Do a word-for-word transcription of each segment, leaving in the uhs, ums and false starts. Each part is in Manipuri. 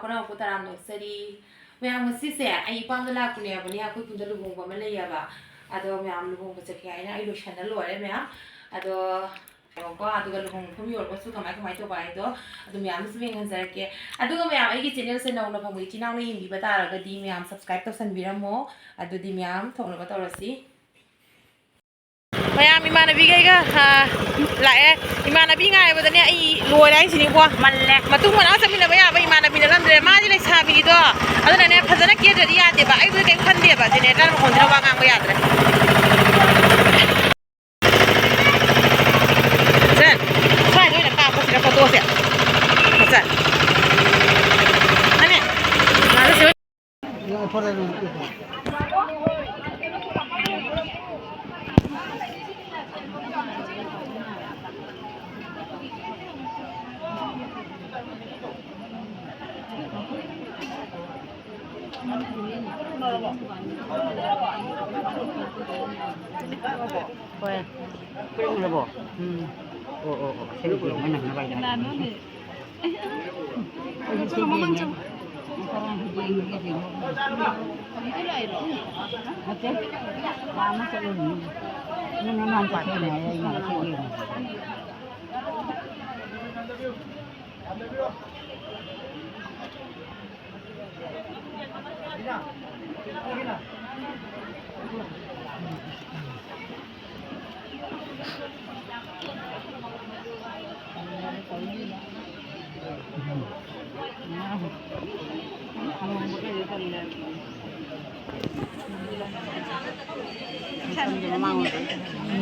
ꯅꯅꯥꯎꯄꯥ ꯇꯔꯥꯝꯅ ꯑꯣꯛꯆꯔꯤ꯫ ꯃꯌꯥꯝ, ꯉꯁꯤꯁꯦ ꯑꯩ ꯏꯄꯥꯝꯗ ꯂꯥꯛꯄꯅꯦꯕꯅꯦ, ꯑꯩꯈꯣꯏ ꯈꯨꯟꯗ ꯂꯨꯍꯣꯡꯕ ꯑꯃ ꯂꯩꯌꯦꯕ꯫ ꯑꯗꯣ ꯃꯌꯥꯝ, ꯂꯨꯍꯣꯡꯕ ꯆꯠꯀꯦ ꯍꯥꯏꯅ ꯑꯩ ꯂꯣꯏꯁꯟꯅ ꯂꯣꯏꯔꯦ ꯃꯌꯥꯝ꯫ ꯑꯗꯣ ꯌꯦꯡꯉꯣꯀꯣ, ꯑꯗꯨꯒ ꯂꯨꯍꯣꯡꯕ ꯃꯐꯝ ꯌꯧꯔꯒꯁꯨ ꯀꯃꯥꯏ ꯀꯃꯥꯏ ꯇꯧꯕ ꯍꯥꯏꯗꯣ ꯑꯗꯨ ꯃꯌꯥꯝꯗꯨꯁꯨ ꯌꯦꯡꯍꯟꯖꯔꯛꯀꯦ꯫ ꯑꯗꯨꯒ ꯃꯌꯥꯝ, ꯑꯩꯒꯤ channelꯁꯦ ꯅꯧꯅ ꯐꯪꯕ ꯏꯆꯤꯟ ꯏꯅꯥꯎꯅ ꯌꯦꯡꯕꯤꯕ ꯇꯥꯔꯒꯗꯤ ꯃꯌꯥꯝ subscribe ꯇꯧꯁꯟꯕꯤꯔꯝꯃꯣ꯫ ꯑꯗꯨꯗꯤ ꯃꯌꯥꯝ, ꯊꯣꯛꯅꯕ ꯇꯧꯔꯁꯤ꯫ ꯃꯌꯥꯝ, ꯏꯃꯥꯟꯅꯕꯤꯈꯩꯒ, ꯑ, ꯂꯥꯛꯑꯦ꯫ ꯏꯃꯥꯟꯅꯕꯤ ꯉꯥꯏꯕꯗꯅꯦ ꯑꯩ ꯂꯣꯏꯔꯦ ꯍꯥꯏꯁꯤꯅꯤꯀꯣ꯫ ꯃꯜꯂꯦ꯫ ꯃꯇꯨꯡ ꯃꯅꯥꯎ ꯆꯠꯃꯤꯟꯅꯕ ꯌꯥꯕ ꯏꯃꯥꯟꯅꯕꯤ ꯅꯠꯂꯝꯗ꯭ꯔꯦ꯫ ꯃꯥꯗꯤ ꯂꯩꯁꯥꯕꯤꯗꯣ꯫ ꯑꯗꯨꯅꯅꯦ, ꯐꯖꯅ ꯀꯦꯗ꯭ꯔꯗꯤ ꯌꯥꯗꯦꯕ꯫ ꯑꯩꯕꯨꯗꯤ ꯀꯩꯝ ꯈꯟꯗꯦꯕ꯫ Generator ꯃꯈꯣꯟꯁꯤꯅ ꯋꯥ ꯉꯥꯡꯕ ꯌꯥꯗ꯭ꯔꯦ꯫ ꯁꯦ, ꯁ꯭ꯋꯥꯏꯗ ꯑꯣꯏꯅ ꯀꯥꯞꯄꯁꯤꯔ photoꯁꯦ? ꯁꯦ꯫ ꯃꯥꯅꯦ꯫ ꯉꯥꯏꯈꯣ, ꯁꯤ ꯑꯣꯏꯅ ꯍꯣꯏ꯫ ꯄꯨꯔꯛꯎꯔꯕꯣ? ꯎꯝ꯫ ꯑꯣ, ꯑꯣ, ꯑꯣ꯫ ꯁꯦ, ꯁꯦ, ꯃꯣꯏ ꯅꯪꯅꯕ ꯍꯥꯏꯗꯤ꯫ ꯑꯩꯁꯨ ꯁꯦ ꯌꯦꯡꯉꯦ꯫ ꯉꯔꯥꯡꯁꯨ ꯌꯦꯡꯉꯦ, ꯌꯦꯡꯉꯦ꯫ ꯅꯠꯇꯦ꯫ ꯃꯥ ꯑꯃ ꯆꯠꯂꯨꯕꯅꯤ꯫ ꯅꯪ ꯅꯃꯥꯟ ꯆꯠꯈꯤꯕꯅꯦ ꯍꯥꯏ, ꯑꯩꯅ ꯉꯁꯤ ꯌꯦꯡꯉꯦ꯫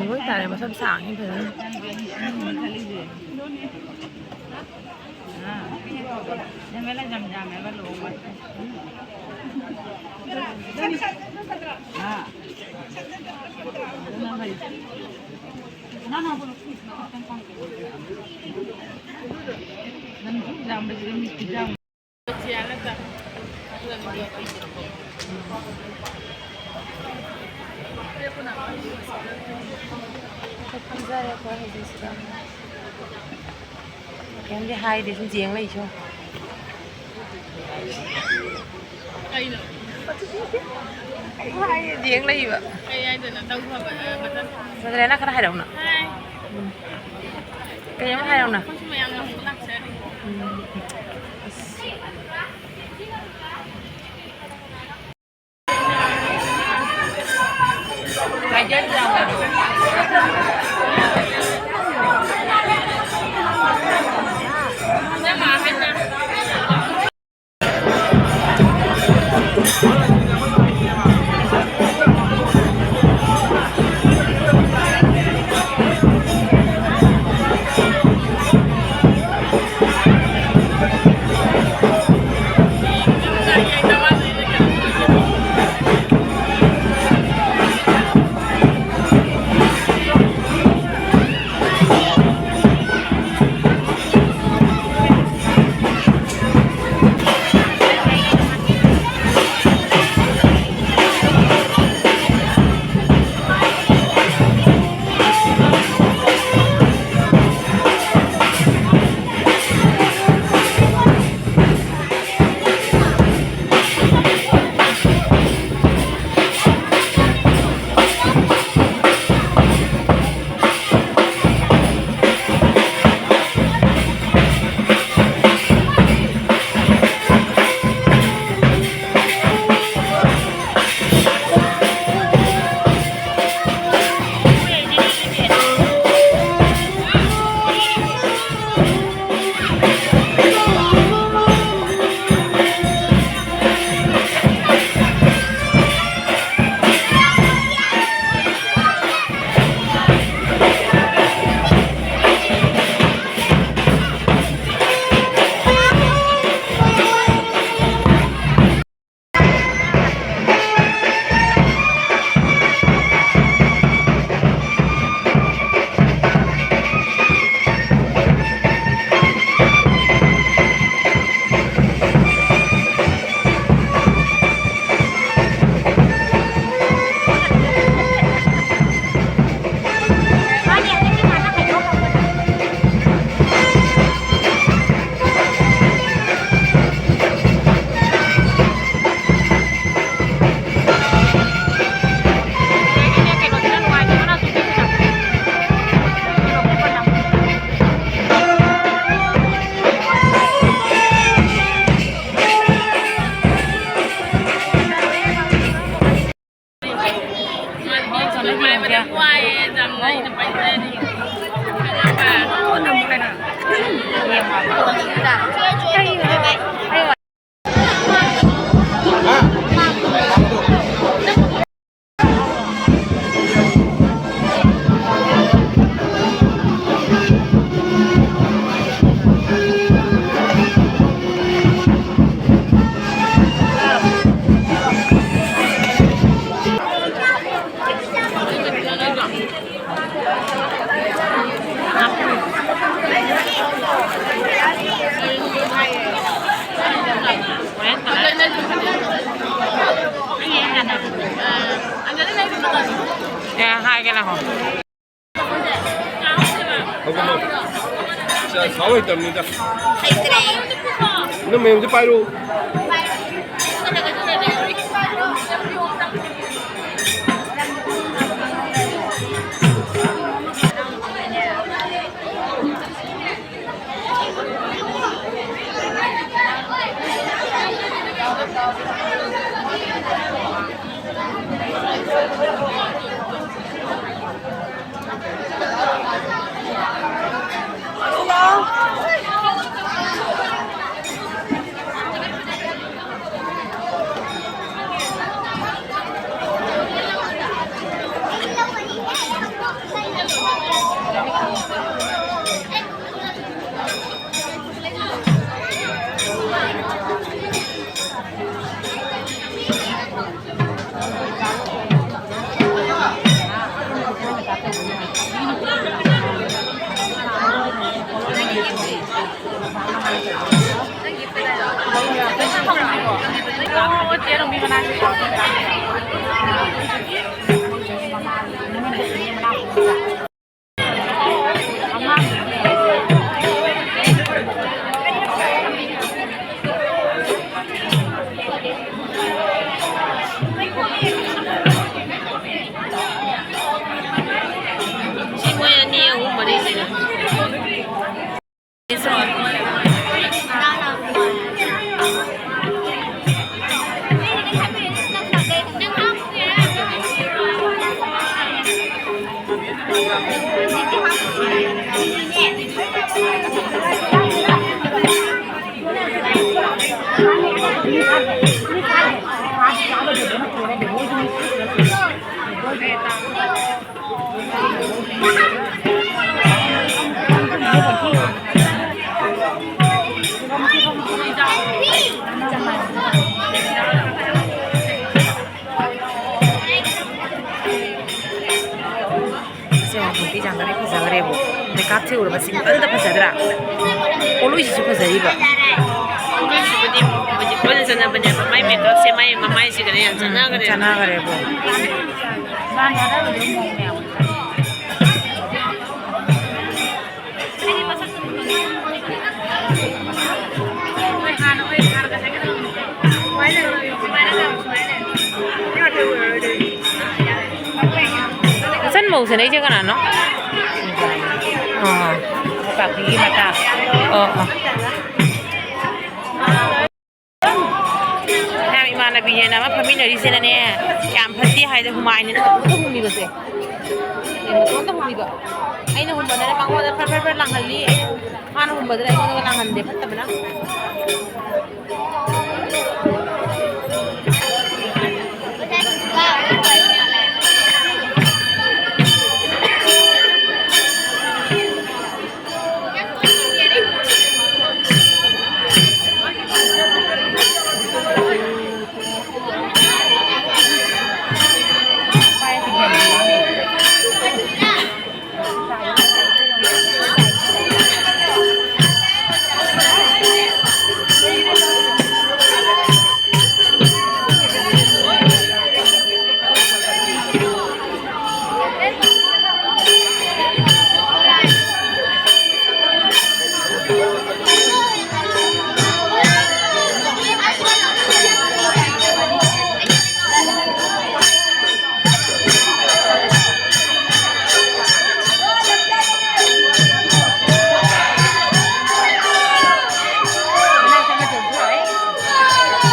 ꯂꯣꯏ ꯇꯥꯔꯦ, ꯃꯁꯝ ꯁꯥꯡꯉꯤ ꯐꯖꯅ꯫ ꯐꯝꯖꯔꯦ ꯑꯩꯈꯣꯏ ꯍꯧꯖꯤꯛꯁꯤꯗ꯫ ꯀꯩꯝꯗꯤ ꯍꯥꯏꯗꯦ, ꯁꯨꯝ ꯌꯦꯡ ꯂꯩꯁꯨ꯫ ꯀꯩꯅꯣ? ꯌꯦꯡ ꯂꯩꯕ꯫ ꯀꯩ ꯍꯥꯏꯗꯣꯏꯅꯣ? ꯇꯧꯈ꯭ꯔꯕ, ꯑ, ꯃꯊꯪ꯫ ꯃꯗꯂꯦꯅꯥ, ꯈꯔ ꯍꯥꯏꯔꯛꯎꯅ꯫ ꯍꯥꯏ꯫ ꯀꯩ ꯑꯃ ꯍꯥꯏꯔꯛꯎꯅ꯫ ꯑꯩꯈꯣꯏꯁꯨ ꯃꯌꯥꯝ ꯂꯨꯍꯣꯡꯕ ꯂꯥꯛꯆꯔꯤ꯫ ꯎꯝ꯫ ꯑꯁ꯫ ꯁꯥꯎ ꯍꯩꯇꯕꯅꯤꯗ꯫ ꯍꯩꯇ꯭ꯔꯦ꯫ ꯅꯪ ꯃꯌꯨꯝꯁꯦ ꯄꯥꯏꯔꯛꯎ꯫ ꯁꯤ ꯃꯣꯏ ꯑꯅꯤ, ꯑꯍꯨꯝ, ꯃꯔꯤꯁꯤꯅ꯫ ꯐꯖꯈ꯭ꯔꯦꯕꯨ꯫ ꯃꯦꯀꯞꯁꯦ ꯎꯔꯕ ꯁꯤꯝꯄꯜꯗ ꯐꯖꯗ꯭ꯔꯥ? ꯄꯣꯠꯂꯣꯏꯁꯤꯁꯨ ꯐꯖꯔꯤꯕ꯫ ꯄꯣꯠꯂꯣꯏꯁꯤꯕꯨꯗꯤ ꯍꯧꯖꯤꯛ ꯂꯣꯏꯅ ꯆꯠꯅꯕꯅꯦꯕ꯫ ꯃꯥꯏ ꯃꯦꯀꯞꯁꯦ ꯃꯥꯏ ꯃꯃꯥꯏꯁꯤꯒꯅꯦ ꯌꯥꯝ ꯆꯠꯅꯈ꯭ꯔꯦꯕ꯫ ꯆꯠꯅꯈ꯭ꯔꯦꯕꯨ꯫ ꯃꯆꯟ ꯃꯧꯁꯦ ꯅꯩꯁꯦ ꯀꯅꯥꯅꯣ? ꯑꯥ꯫ ꯄꯥꯛꯄꯤꯒꯤ ꯃꯇꯥ꯫ ꯑꯣ, ꯑꯣ꯫ ꯃꯌꯥꯝ ꯏꯃꯥꯟꯅꯕꯤꯅꯦꯅ ꯑꯃ ꯐꯝꯃꯤꯟꯅꯔꯤꯁꯤꯅꯅꯦ, ꯌꯥꯝ ꯐꯠꯇꯦ ꯍꯥꯏꯗ ꯍꯨꯃꯥꯏꯅꯦꯅ ꯃꯇꯣꯝꯇ ꯍꯨꯝꯃꯤꯕꯁꯦ꯫ ꯃꯇꯣꯝꯇ ꯍꯨꯝꯃꯤꯕ꯫ ꯑꯩꯅ ꯍꯨꯝꯕꯗꯅ ꯃꯉꯣꯟꯗ ꯐꯔ ꯐꯔ ꯐꯔ ꯂꯥꯡꯍꯜꯂꯤ꯫ ꯑꯩꯅ, ꯃꯥꯅ ꯍꯨꯝꯕꯗꯅ ꯑꯩꯉꯣꯟꯗꯒ ꯂꯥꯡꯍꯟꯗꯦ ꯐꯠꯇꯕꯅ꯫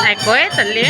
ꯉꯥꯏꯈꯣꯍꯦ, ꯇꯜꯂꯦ꯫